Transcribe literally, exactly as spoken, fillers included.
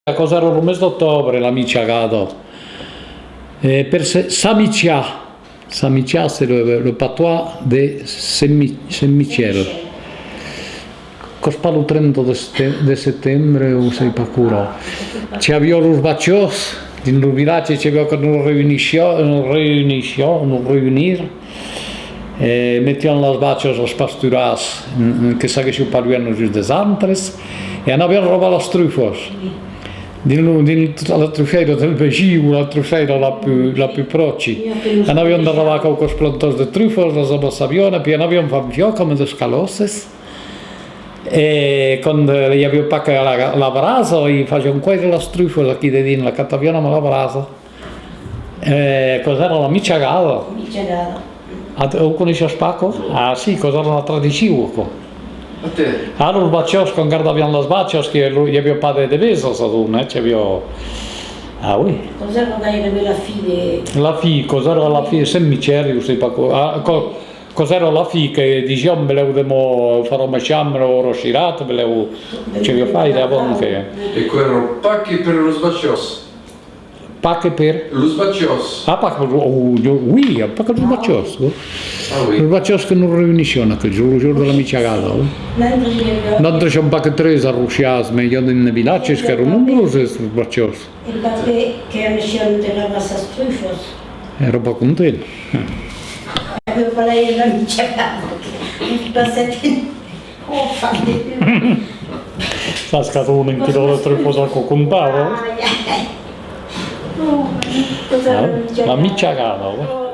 Aquò's èra lo mes d'octòbre, la michagada. E per se, s'amichar, s'amichar, c'est le, le patois de Saint-Mi-, Saint-Michel. Qu'es pas lo trenta de sete-, de setembre o sai pas quora. N'i aviá los bachòs, dins lo vilatge, n'i aviá que nos reünissiá-, nos reünissiá-, nos reünir, e metián las vachas als pasturars, mm, que s'aguèsson pas luènh los uns des antres, e anavián robar las trufas. Dins lo, dins la trufèira del vesin o la trufèira la pus, la pus pròchi. Anavián de robar quauques plantòs de trufas, las amassavián, e puèi anavián far un fiòc amb d'escalòsses. E quand, eh, i aviá pas que la, la brasa, i fasián còire las trufas aquí dedins, la catavián amb la brasa. E aquò's èra la michagada. Michagada. Ah, o coneissètz pas, aquò? Ah, si, aquò's èra una tradicion, aquò. Ah, los bachòs, quand gardavián las vachas, que lo, i aviá pas de devesas, adonc, eh, i aviá... Ah, oui. Aquò's èra gaireben la fin de... La fin, aquò's èra la fin de Saint-Michel, o sai pas aquò. Ah, aquò, aquò's èra la fin que disián, belèu demà farà maishant, belèu aurà shirat, belèu... N'i aviá pas de... Abans que... E aquò èra pas que per los bachòs? Pas que per... Los bachòs. Ah, pas que... Oh, oui, pas que los bachòs, oh. Ah, oui. Los bachòs que nos reünissián aquel jorn, lo jorn de la michagada, oh. Nosaltres siam pas que tres a Rossias, mès i a dins de vilatges qu'èran nombroses, los bachòs. E papè que anavián enterrar sas trufas. Èra pas content. Aviá pas la michagada, que passèt en... Sas qu'adonc un quilò de trufas aquò comptava, eh? Ai, ai. Oh, la michagada, eh?